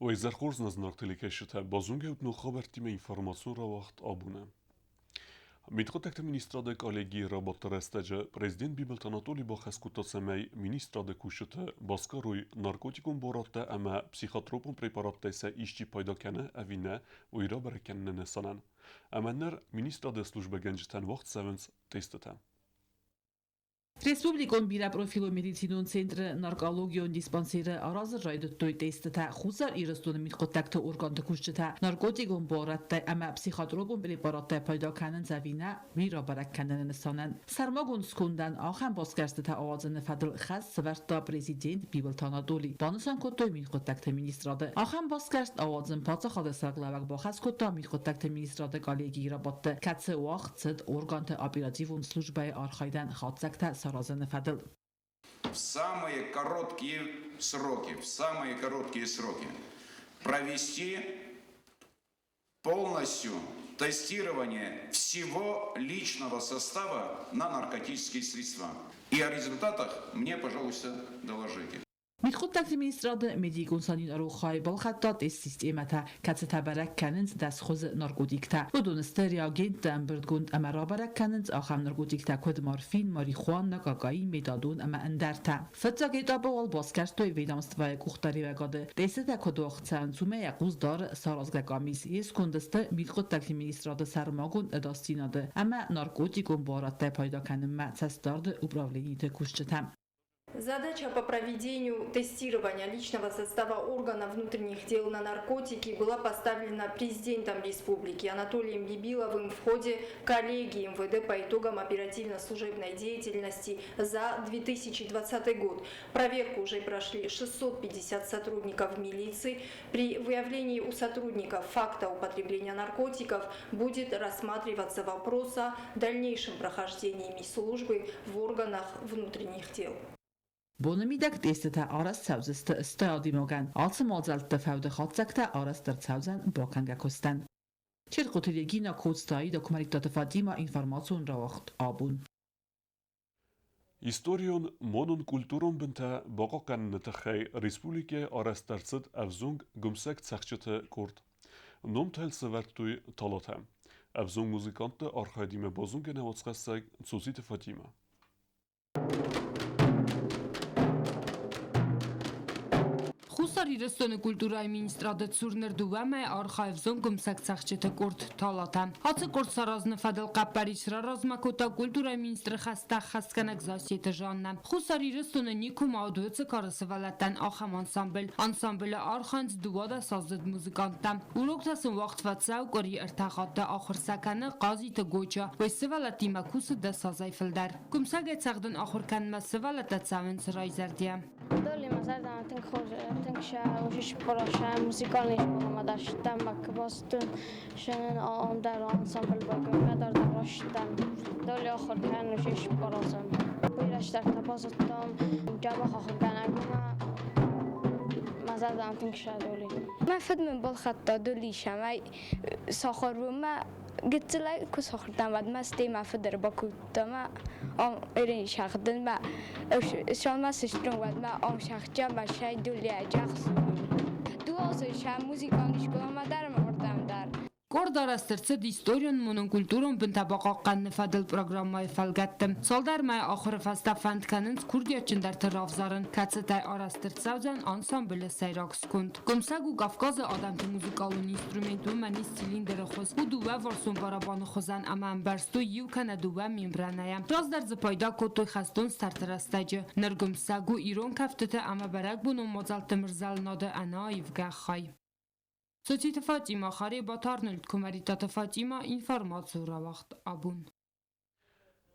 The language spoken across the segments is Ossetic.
Уӕ изӕр хорз нӕ зынаргъ телекӕсджытӕ, базонгӕ ут ног хабӕрттимӕ информацион рауагъд абоны. Мидхъуыддӕгты министрады коллегийы рабадты рӕстӕджы президент Бибылты Анатолий бахӕс кодта, цӕмӕй министрады кусджыты басгарой наркотикон буарадтӕ ӕмӕ психотропон препараттӕй сӕ исчи пайда кӕны ӕви нӕ, уый рабӕрӕг кӕныны нысанӕн. Ӕмӕ ныр министрады службӕгӕнджытӕн уагъд цӕуынц тестытӕ. Республикон бирӕпрофилон медицинон центры наркологион диспансеры аразын райдыдтой тестытӕ Хуссар Ирыстоны мидхъуыддӕгты органты кусджытӕ наркотикон буарадтӕй ӕмӕ психотропон препараттӕй пайда кӕнынц ӕви нӕ, уый рабӕрӕг кӕныны нысанӕн. Сӕрмагонд скондӕн ахӕм басгӕрстытӕ ауадзыны фӕдыл хӕс сӕвӕрдта президент Бибылты Анатолий. Банысан кодтой мидхъуыддӕгты министрады. Ахӕм басгӕрст ауадзын паддзахады сӕргълӕууӕг бахӕс кодта мидхъуыддӕгты министрады коллегийы рабадты, кӕцы уагъд цыд органты оперативон службӕйы архайдӕн хатдзӕгтӕ саразыны фӕдыл. В самые короткие сроки, в самые короткие сроки провести полностью тестирование всего личного состава на наркотические средства. И о результатах мне, пожалуйста, доложите. Мидхъуыддӕгты министрады медикон санитарон хай балхӕдта тест-системӕтӕ, кӕцытӕ бӕрӕг кӕнынц дӕсхуызы наркотиктӕ. Уыдон сты реагенттӕ ӕмбырдгонд ӕмӕ рабӕрӕг кӕнынц ахӕм наркотиктӕ, куыд морфин, марихуана, кокаин, метадон ӕмӕ ӕндӕртӕ. Фыццаг этапы уал басгӕрстой ведомствойы къухдариуӕгады. Тестытӕ куыд уагъд цӕуынц, уымӕ йӕ хъус дары саразгӕ къамис. Йе сконды сты мидхъуыддӕгты министрады сӕрмагонд ӕдасдзинады ӕмӕ наркотикон буарадтӕй пайда кӕнынмӕ цӕстдарды управлениты кусджытӕ. Задача по проведению тестирования личного состава органов внутренних дел на наркотики была поставлена президентом республики Анатолием Бибиловым в ходе коллегии МВД по итогам оперативно-служебной деятельности за 2020 год. Проверку уже прошли 650 сотрудников милиции. При выявлении у сотрудников факта употребления наркотиков будет рассматриваться вопрос о дальнейшем прохождении службы в органах внутренних дел. Боны мидӕг тестытӕ арӕзт цӕудзысты стадионгӕн. Ацы мадзӕлтты фӕуды хатдзӕгтӕ арӕзт ӕрцӕудзӕн бакӕнгӕ куыстӕн. Черкъуты Регина, Коцтайы документаты Фатима информацион рауагъд абон. Историон монон-культурон бынтӕ бахъахъхъӕныны тыххӕй республикӕйы арӕзт ӕрцыд ӕвзонг гуымсӕг цӕхджыты къорд. Номтӕ сӕвӕрдтой талатӕ. Ӕвзонг музыкантты архайдимӕ базонгӕ нӕ уацхӕссӕг Цоциты Фатимӕ. Хуссар Ирыстоны культурӕйы министрады цур ныр дыууӕ мӕй архайы ӕвзонг гуымсӕг цӕхджыты къорд Талатӕ. Ацы къорд саразыны фӕдыл хъӕппӕрис раразмӕ кодта культурӕйы министры хӕстӕ ӕххӕстгӕнӕг Зассеты Жаннӕ. Хуссар Ирыстоны никуы ма уыд уыцы кары сывӕллӕттӕн ахӕм ансамбль. Ансамблы архайынц 12-аздзыд музыканттӕ. Уроктӕ сын уагъд фӕцӕуы къуыри ӕртӕ хатты ахуыр сӕ кӕны Хъазиты Гоча. Уый сывӕллӕттимӕ кусы дӕс азӕй фылдӕр. Гуымсӕгӕй цӕгъдын ахуыр кӕнынмӕ сывӕллӕттӕ цӕуынц райзӕрдийӕ. Долли мӕ зӕрдӕмӕ тынг хорз, тынг сӕ ужишпоросӕ музыкальный школамӕ дӕр сыдтӕн, бакбастын сӕнын ӕндӕр ансамбль бакӕнгӕ дӕр растӕн. Долли ахуыр кӕнын ужишпорозӕн. Уый рӕстӕг та базыдтон дзӕбӕх ахуыргӕнӕгимӕ. Мӕ зӕрдӕмӕ тынг сӕ Долли. Мӕ фыд мын балхӕдта Долли сӕмӕй сахарбонмӕ гыццылӕй куы сахуыртам, уӕд мӕ стӕй мӕ фыд ӕрбакодта мӕ ам ӕрӕнсагъдынмӕ. Сӕумӕ сыстон, уӕдмӕ ам сахджа мӕ сай дулиаджах Дуазы сӕ музыкалон скъоламӕ дӕр ӕмӕ уырдӕм дӕр. Къорд арӕзт ӕрцыд историон-монокультурон бынтӕ бахъахъхъӕныны фӕдыл программӕйы фӕлгӕтты. Цалдӕр мӕйы ахуыры фӕстӕ фӕнд кӕнынц курдиатджындӕрты равзарын, кӕцытӕй арӕзт ӕрцӕудзӕн ансамблы сӕйраг сконд. Гуымсӕг у Кавказы адӕмты музыкалон инструмент, уымӕн ис цилиндры хуыз, у дыууӕварсон барабаны хуызӕн ӕмӕ ӕмбӕрзтой иу кӕнӕ дыууӕ мембранӕйӕ. Раздӕр дзы пайда кодтой хӕстон старты рӕстӕджы. Ныр гуымсӕг у ирон кӕфтыты ӕмӕ бӕрӕгбонон мадзӕлтты мырзӕлынады ӕнӕаивгӕ хай. Цоциты Фатимӕ, Харебаты Арнольд, Куымӕридтаты Фатимӕ, информацийы рауагъд абон.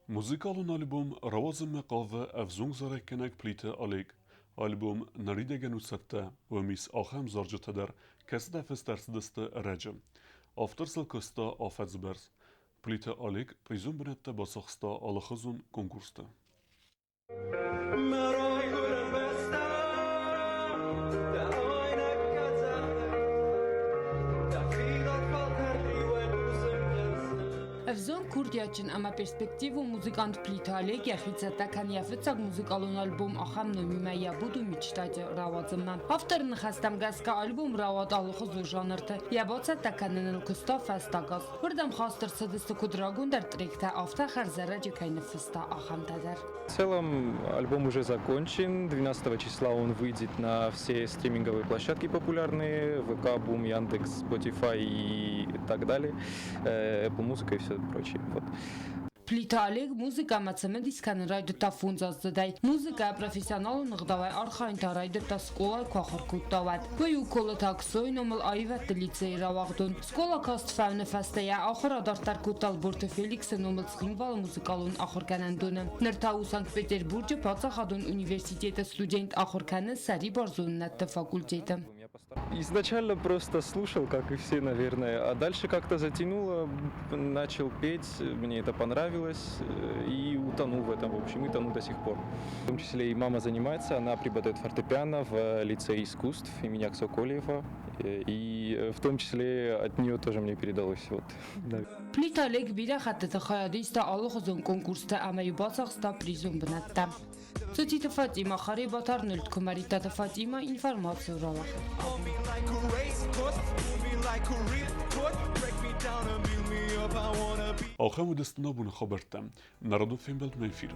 Музыкалон альбом рауадзынмӕ хъавы ӕвзонг зарӕггӕнӕг Плиты Олег. Альбом ныридӕгӕн у цӕттӕ, уым ис ахӕм зарджытӕ дӕр, кӕцытӕ фыст ӕрцыдысты ӕрӕджы. Автор сыл куыста афӕдзы бӕрц. Плиты Олег призон бынӕттӕ бацахста алыхуызон конкурсты. Мӕ райгуырӕн бӕстӕ, дӕ айнӕг къӕдзӕхтӕ, дӕ хилӕг фӕлтӕр риуӕй хъусын кӕндзӕн. Ӕвзонг курдиатджын ӕмӕ перспективон музыкант Плиты Олег йӕхи цӕттӕ кӕны йӕ фыццаг музыкалон альбом ахӕм номимӕ «Я буду мечтать» рауадзынмӕ. Авторы ныхӕстӕм гӕсгӕ альбом рауад алыхуызон жанрты. Йӕ бацӕттӕ кӕныныл куыста фӕстаг аз. Уырдӕм хаст ӕрцыдысты куыд рагондӕр тректӕ, афтӕ хӕрзӕрӕджы кӕй ныффыста, ахӕмтӕ дӕр. В целом альбом уже закончен. 12 числа он выйдет на все стриминговые площадки популярные: ВК, Бум, Яндекс, Spotify и так далее, Apple Музыка и все прочее. Вот. Плиты Олег музыкӕмӕ цымыдис кӕнын райдыдта фондзаздзыдӕй. Музыкӕ профессионалон ӕгъдауӕй архайын та райдыдта скъолайы куы ахуыр кодта, уӕд. Уый у Колыты Аксойы номыл аивӕдты лицейы рауагъдон. Скъола каст фӕуыны фӕстӕ йӕ ахуыр адарддӕр кодта Ӕлборты Феликсы номыл Цхинвалы музыкалон ахуыргӕнӕндоны. Ныр та у Санкт-Петербурджы паддзахадон университеты студент, ахуыр кӕны сӕрибар зонынӕдты факультеты. Изначально просто слушал, как и все, наверное, а дальше как-то затянуло, начал петь, мне это понравилось и утонул в этом, в общем, и тону до сих пор. В том числе и мама занимается, она преподает фортепиано в лицее искусств имени Аксо Колиева, и в том числе от нее тоже мне передалось. Вот. Плиты Олег бирӕ хӕттыты хайад иста алыхуызон конкурсты ӕмӕ-иу бацахста призон бынӕттӕ. Цоциты Фатима, Харебаты Арнольд, Куымӕридтаты Фатима, информацийы рауагъд. Ахӕм уыдысты нӕ боны хабӕрттӕ. Народон фембӕлдмӕ эфиры.